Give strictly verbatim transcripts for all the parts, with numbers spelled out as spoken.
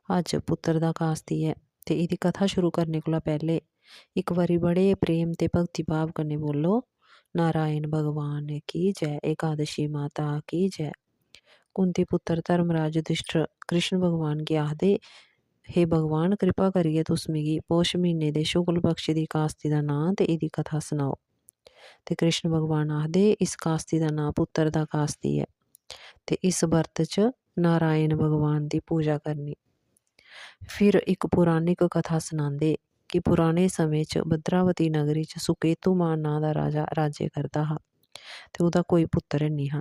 अज्ज पुत्तर दा कास्ती ऐ ते एह्दी कथा शुरू करने कोला पैह्ले इक बारी बड़े प्रेम ते भक्ति भाव कन्नै बोलो, "नारायण भगवान की जय, एकादशी माता की जय।" कुंती पुत्तर धर्मराज युधिष्ठिर कृष्ण भगवान गी आखदे, "हे भगवान, कृपा करियै तुस मिगी पौष म्हीने दे शुक्ल पक्ष दी कास्ती दा नांऽ ते एह्दी कथा सनाओ।" ते कृष्ण भगवान आखदे, "इस कास्ती दा नांऽ पुत्तर दा कास्ती ऐ ते इस बर्त च नारायण भगवान दी पूजा करनी।" फिर इक पौराणिक कथा सनांदे कि पुराने समें च भद्रावती नगरी च सुकेतुमान नांऽ दा राजा राज्य करदा हा ते ओह्दा कोई पुत्तर हैन्नी हा।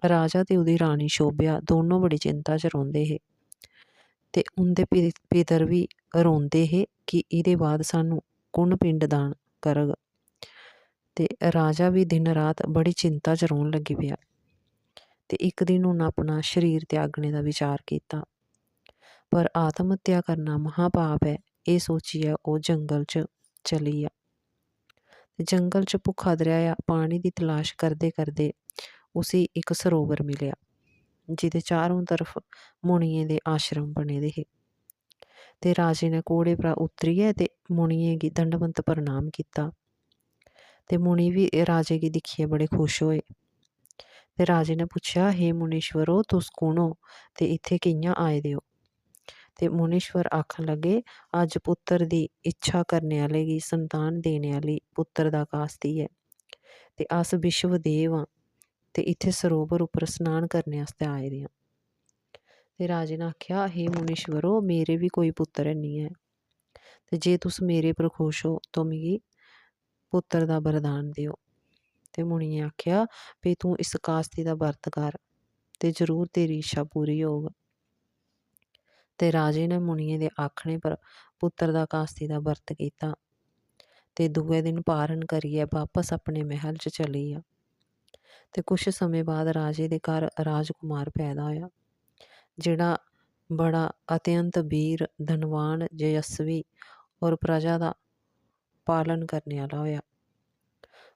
राजा ते ओह्दी रानी शोभ्या दोनों बड़ी चिंता च रौंह्दे हे ते उं'दे पि-, पितर बी रोंदे हे कि एह्दे बाद सानूं कु'न पिंडदान करग। ते राजा बी दिन रात बड़ी चिंता च रौह्न लगी पेआ ते इक दिन उन्न अपना शरीर त्यागने दा विचार कीता। पर आत्म हत्या करना महापाप ऐ, एह् सोचियै ओह् जंगल च चली गेआ। ते जंगल च भुक्खा त्रेहाया, पानी दी तलाश करदे करदे उसी इक सरोवर मिलेआ, जेह्दे चारों तरफ मुनियें दे आश्रम बने दे हे। ते राजे ने घोड़े परा उतरियै ते मुनियें गी दंडवत प्रणाम कीता। ते मुनि बी राजे गी दिक्खियै बड़े खुश होए। ते राजे ने पुच्छेआ, "हे मुनीश्वरो, तुस कु'न ओ ते इत्थै कि'यां आए दे ओ?" ते मुनीश्वर आखन लगे, "अज्ज पुत्तर दी इच्छा करने आह्ले गी संतान देने आह्ली पुत्तर दा कास्ती ऐ ते अस विश्वदेव आं ते इत्थै सरोवर उप्पर स्नान करने आस्तै आए दे आं।" ते राजे ने आखेआ, "हे मुनीश्वरो, मेरे बी कोई पुत्तर हैन्नी ऐ ते जे तुस मेरे पर खुश ओ तो मिगी पुत्तर दा वरदान देओ।" ते मुनियें आखेआ, "भई तूं इस कास्ती दा बर्त कर ते जरूर तेरी इच्छा पूरी होग।" ते राजे ने मुनियें दे आखने पर पुत्तर दा कास्ती दा बर्त कीता ते दूए दिन पारण करियै बापस अपने मैह्ल च चली गेआ। ते कुछ समें बाद राजे दे घर राजकुमार पैदा होआ, जेह्ड़ा बड़ा अत्यंत वीर, धनवान, यशस्वी और प्रजा दा पालन करने आह्ला होआ।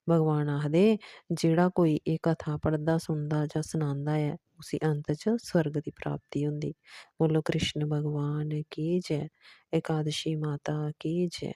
भगवान आखदे, "जेह्ड़ा कोई एह् कथा पढ़दा, सुनदा जां सनांदा ऐ, उसी अंत च स्वर्ग दी प्राप्ति होंदी।" बोलो कृष्ण भगवान की जय, एकादशी माता की जय।